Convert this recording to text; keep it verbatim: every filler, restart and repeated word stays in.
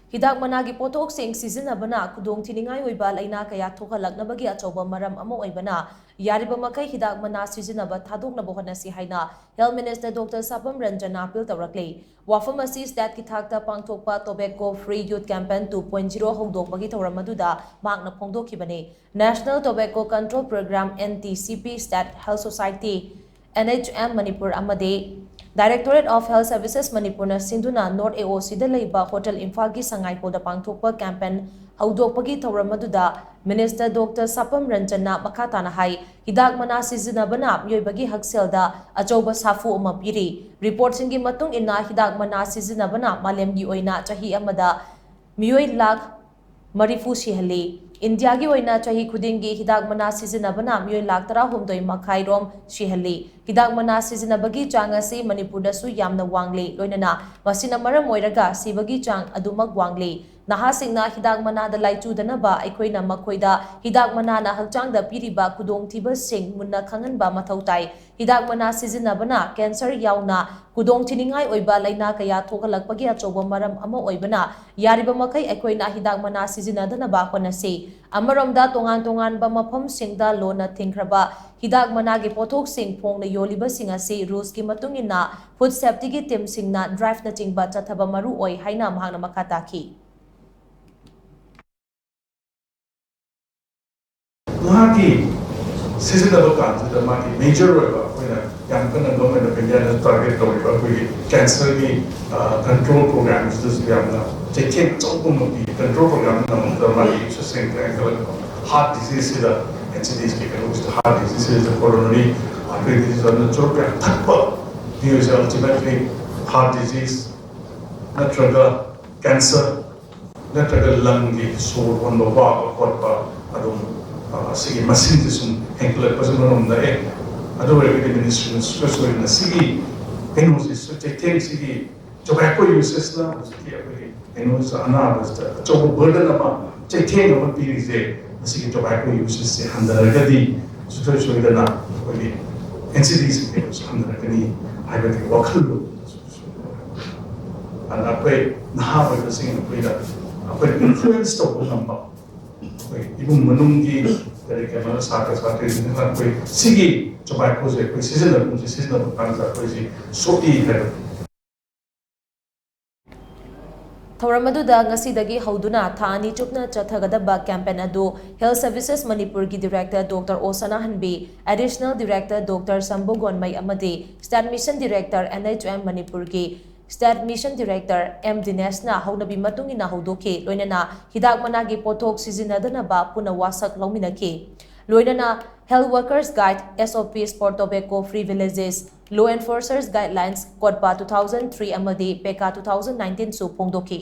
ꯍꯤꯗꯥꯛ ꯃꯅꯥꯒꯤ ꯄꯣꯠꯊꯣꯛꯁꯤꯡ ꯁꯤꯖꯤꯟꯅꯕꯅ ꯈꯨꯗꯣꯡꯊꯤꯅꯤꯡꯉꯥꯏ ꯑꯣꯏꯕ ꯂꯥꯏꯅꯥ ꯀꯌꯥ ꯊꯣꯛꯍꯜꯂꯛꯅꯕꯒꯤ ꯑꯆꯧꯕ ꯃꯔꯝ ꯑꯃ ꯑꯣꯏꯕꯅ, ꯌꯥꯔꯤꯕ ꯃꯈꯩ ꯍꯤꯗꯥꯛ ꯃꯅꯥ ꯁꯤꯖꯤꯟꯅꯕ ꯊꯥꯗꯣꯛꯅꯕ ꯍꯣꯠꯅꯁꯤ ꯍꯥꯏꯅ Health Minister Doctor ꯁꯥꯄꯝ ꯔꯟꯖꯟꯅ appeal ꯇꯧꯔꯛꯂꯤ꯫ ꯋꯥꯐꯝ ꯑꯁꯤ stateꯀꯤ ꯊꯥꯛꯇ ꯄꯥꯡꯊꯣꯛꯄ Tobacco Free Youth Campaign two point zero ꯍꯧꯗꯣꯛꯄꯒꯤ ꯊꯧꯔꯝ ꯑꯗꯨꯗ ꯃꯍꯥꯛꯅ ꯐꯣꯡꯗꯣꯛꯈꯤꯕꯅꯤ꯫ National Tobacco Control Program, N T C P, State Health Society, N H M Manipur ꯑꯃꯗꯤ Directorate of Health Services ꯃꯅꯤꯄꯨꯔꯅ ꯁꯤꯟꯗꯨꯅ North A O Cꯗ ꯂꯩꯕ Hotel ꯏꯝꯐꯥꯜꯒꯤ ꯁꯉꯥꯏ ꯍꯣꯜꯗ ꯄꯥꯡꯊꯣꯛꯄ campaign ꯍꯧꯗꯣꯛꯄꯒꯤ ꯊꯧꯔꯝ ꯑꯗꯨꯗ Minister Doctor ꯁꯥꯄꯝ ꯔꯟꯖꯟꯅ ꯃꯈꯥ ꯇꯥꯅ ꯍꯥꯏ, ꯍꯤꯗꯥꯛ ꯃꯅꯥ ꯁꯤꯖꯤꯟꯅꯕꯅ ꯃꯤꯑꯣꯏꯕꯒꯤ ꯍꯛꯁꯦꯜꯗ ꯑꯆꯧꯕ ꯁꯥꯐꯨ ꯑꯃ ꯄꯤꯔꯤ꯫ Reportꯁꯤꯡꯒꯤ ꯃꯇꯨꯡ ꯏꯟꯅ, ꯍꯤꯗꯥꯛ ꯃꯅꯥ ꯁꯤꯖꯤꯟꯅꯕꯅ ꯃꯥꯂꯦꯝꯒꯤ ꯑꯣꯏꯅ ꯆꯍꯤ ꯑꯃꯗ ꯃꯤꯑꯣꯏ ꯂꯥꯈ ꯃꯔꯤꯐꯨ ꯁꯤꯍꯜꯂꯤ꯫ ꯏꯟꯗꯤꯌꯥꯒꯤ ꯑꯣꯏꯅ ꯆꯍꯤ ꯈꯨꯗꯤꯡꯒꯤ ꯍꯤꯗꯥꯛ ꯃꯅꯥ ꯁꯤꯖꯤꯟꯅꯕꯅ ꯃꯤꯑꯣꯏ ꯂꯥꯈ ꯇꯔꯥꯍꯨꯝꯗꯣꯏ ꯃꯈꯥꯏ ꯔꯣꯝ ꯁꯤꯍꯜꯂꯤ꯫ ꯍꯤꯗꯥꯛ ꯃꯅꯥ ꯁꯤꯖꯤꯟꯅꯕꯒꯤ ꯆꯥꯡ ꯑꯁꯤ ꯃꯅꯤꯄꯨꯔꯗꯁꯨ ꯌꯥꯝꯅ ꯋꯥꯡꯂꯤ, ꯂꯣꯏꯅꯅ ꯃꯁꯤꯅ ꯃꯔꯝ ꯑꯣꯏꯔꯒ ꯁꯤꯕꯒꯤ ꯆꯥꯡ ꯑꯗꯨꯃꯛ ꯋꯥꯡꯂꯤ꯫ ꯅꯍꯥꯁꯤꯡꯅ ꯍꯤꯗꯥꯛ ꯃꯅꯥꯗ ꯂꯥꯏꯆꯨꯗꯅꯕ ꯑꯩꯈꯣꯏꯅ ꯃꯈꯣꯏꯗ ꯍꯤꯗꯥꯛ ꯃꯅꯥꯅ ꯍꯛꯆꯥꯡꯗ ꯄꯤꯔꯤꯕ ꯈꯨꯗꯣꯡꯊꯤꯕꯁꯤꯡ ꯃꯨꯟꯅ ꯈꯪꯍꯟꯕ ꯃꯊꯧ ꯇꯥꯏ꯫ ꯍꯤꯗꯥꯛ ꯃꯅꯥ ꯁꯤꯖꯤꯟꯅꯕꯅ cancer ꯌꯥꯎꯅ ꯈꯨꯗꯣꯡꯊꯤꯅꯤꯡꯉꯥꯏ ꯑꯣꯏꯕ ꯂꯥꯏꯅꯥ ꯀꯌꯥ ꯊꯣꯛꯍꯜꯂꯛꯄꯒꯤ ꯑꯆꯧꯕ ꯃꯔꯝ ꯑꯃ ꯑꯣꯏꯕꯅ, ꯌꯥꯔꯤꯕ ꯃꯈꯩ ꯑꯩꯈꯣꯏꯅ ꯍꯤꯗꯥꯛ ꯃꯅꯥ ꯁꯤꯖꯤꯟꯅꯗꯅꯕ ꯍꯣꯠꯅꯁꯤ꯫ ꯑꯃꯔꯣꯝꯗ, ꯇꯣꯉꯥꯟ ꯇꯣꯉꯥꯟꯕ ꯃꯐꯝꯁꯤꯡꯗ ꯂꯣꯟꯅ ꯊꯤꯡꯈ꯭ꯔꯕ ꯍꯤꯗꯥꯛ ꯃꯅꯥꯒꯤ ꯄꯣꯠꯊꯣꯛꯁꯤꯡ ꯐꯣꯡꯅ ꯌꯣꯜꯂꯤꯕꯁꯤꯡ ꯑꯁꯤ rules ꯀꯤ ꯃꯇꯨꯡ ꯏꯟꯅ food safety ꯒꯤ team ꯁꯤꯡꯅ drive ꯅꯆꯤꯡꯕ ꯆꯠꯊꯕ ꯃꯔꯨ ꯑꯣꯏ ꯍꯥꯏꯅ ꯃꯍꯥꯛꯅ ꯃꯈꯥ ꯇꯥꯈꯤ꯫ ꯃꯍꯥꯛꯀꯤ ꯁꯤꯖꯤꯟꯅꯕ ꯀꯥꯟꯁꯤꯗ ꯃꯥꯒꯤ major ꯑꯣꯏꯕ, ꯑꯩꯈꯣꯏꯅ ꯌꯥꯝ ꯀꯟꯅ government of India ꯅ target ꯇꯧꯔꯤꯕ ꯑꯩꯈꯣꯏꯒꯤ cancer ꯒꯤ control program ꯁꯤꯗꯁꯨ ꯌꯥꯝꯅ ꯆꯩꯊꯦꯡ ꯑꯆꯧꯕ ꯑꯃ ꯄꯤ꯫ Control program ꯅ ꯉꯝꯃꯛꯇꯕ ꯃꯥꯒꯤ use ꯁꯦ ꯍꯦꯟꯒꯠꯂꯛꯄ, heart disease ꯁꯤꯗ NCDs ꯀꯤ ꯀꯩꯅꯣꯁꯤꯗ heart disease ꯁꯤꯗ coronary artery disease ꯑꯗꯨꯅ ꯆꯨꯔꯨꯞ ꯌꯥꯝ ꯊꯛꯄ ꯃꯤꯑꯣꯏꯁꯦ ultimately heart disease ꯅꯠꯇ꯭ꯔꯒ cancer ꯅꯠꯇ꯭ꯔꯒ lung ꯒꯤ ꯁꯣꯔ ꯍꯣꯟꯕ ꯋꯥꯕ ꯈꯣꯠꯄ, ꯑꯗꯨꯝ ꯑꯁꯤꯒꯤ ꯃꯁꯤꯡꯁꯦ ꯁꯨꯝ ꯍꯦꯟꯒꯠꯂꯛꯄꯁꯦ ꯃꯔꯣꯝꯗ ꯑꯦ ꯑꯗꯨ ꯑꯣꯏꯔꯒꯗꯤ ministry ꯅꯁꯨ ꯉꯁꯤꯒꯤ ꯀꯩꯅꯣꯁꯤꯁꯨ ꯆꯩꯊꯦꯡꯁꯤꯒꯤ tobacco usage ꯅ ꯍꯧꯖꯤꯛꯀꯤ ꯑꯩꯈꯣꯏꯒꯤ ꯀꯩꯅꯣꯁꯤꯗ ꯑꯅꯥꯕꯁꯤꯗ ꯑꯆꯧꯕ burden ꯑꯃ, ꯆꯩꯊꯦꯡ ꯑꯃ ꯄꯤꯔꯤꯁꯦ ꯃꯁꯤꯒꯤ tobacco usage ꯁꯦ ꯍꯟꯊꯔꯒꯗꯤ ꯁꯨꯡꯁꯣꯏ ꯁꯣꯏꯗꯅ ꯑꯩꯈꯣꯏꯒꯤ NCDs ꯀꯤ ꯀꯩꯅꯣꯁꯦ ꯍꯟꯊꯔꯛꯀꯅꯤ ꯍꯥꯏꯕꯒꯤ ꯋꯥꯈꯜꯂꯣꯟ ꯑꯗ ꯑꯩꯈꯣꯏ ꯅꯍꯥ ꯑꯣꯏꯕꯁꯤꯡ ꯑꯩꯈꯣꯏꯗ ꯑꯩꯈꯣꯏ ꯏꯟꯐ꯭ꯂꯨꯌꯦꯟꯁ ꯇꯧꯕ ꯉꯝꯕ, ꯑꯩꯈꯣꯏ ꯏꯃꯨꯡ ꯃꯅꯨꯡꯒꯤ ꯀꯔꯤ ꯀꯩꯅꯣ ꯁꯥꯇ꯭ꯔ ꯁꯥꯇ꯭ꯔꯤꯁꯤꯡꯁꯤꯅ ꯑꯩꯈꯣꯏ ꯁꯤꯒꯤ ꯇꯣꯕꯥꯀꯣꯁꯦ ꯑꯩꯈꯣꯏ ꯁꯤꯖꯤꯟꯅꯕꯁꯦ ꯁꯤꯖꯤꯟꯅꯕ ꯀꯥꯟꯗ ꯑꯩꯈꯣꯏꯁꯤ ꯁꯣꯛꯏ ꯍꯥꯏꯕ꯫ ꯊꯧꯔꯝ ꯑꯗꯨꯗ ꯉꯁꯤꯗꯒꯤ ꯍꯧꯗꯨꯅ ꯊꯥ ꯑꯅꯤ ꯆꯨꯞꯅ ꯆꯠꯊꯒꯗꯕ ꯀꯦꯝꯄꯦꯟ ꯑꯗꯨ ꯍꯦꯜꯊ ꯁꯔꯚꯤꯁꯦꯁ ꯃꯅꯤꯄꯨꯔꯒꯤ director doctor O Sanahanbi, additional director doctor Sambu Gonmei ꯑꯃꯗꯤ state mission director, N H M ꯃꯅꯤꯄꯨꯔꯒꯤ ꯁ꯭ꯇꯦꯠ ꯃꯤꯁꯟ ꯗꯤꯔꯦꯛꯇꯔ ꯑꯦꯝ ꯗꯤꯅꯦꯁꯅ ꯍꯧꯅꯕꯤ ꯃꯇꯨꯡ ꯏꯟꯅ ꯍꯧꯗꯣꯛꯈꯤ꯫ ꯂꯣꯏꯅꯅ ꯍꯤꯗꯥꯛ ꯃꯅꯥꯒꯤ ꯄꯣꯠꯊꯣꯛ ꯁꯤꯖꯤꯟꯅꯗꯅꯕ ꯄꯨꯟꯅ ꯋꯥꯁꯛ ꯂꯧꯃꯤꯟꯅꯈꯤ꯫ ꯂꯣꯏꯅꯅ health workers guide, S O Ps for tobacco free villages, law enforcers guidelines, ꯀꯣꯠꯄꯥ two thousand three ꯑꯃꯗꯤ ꯄꯦꯀꯥ two thousand nineteen ꯁꯨ ꯐꯣꯡꯗꯣꯛꯈꯤ꯫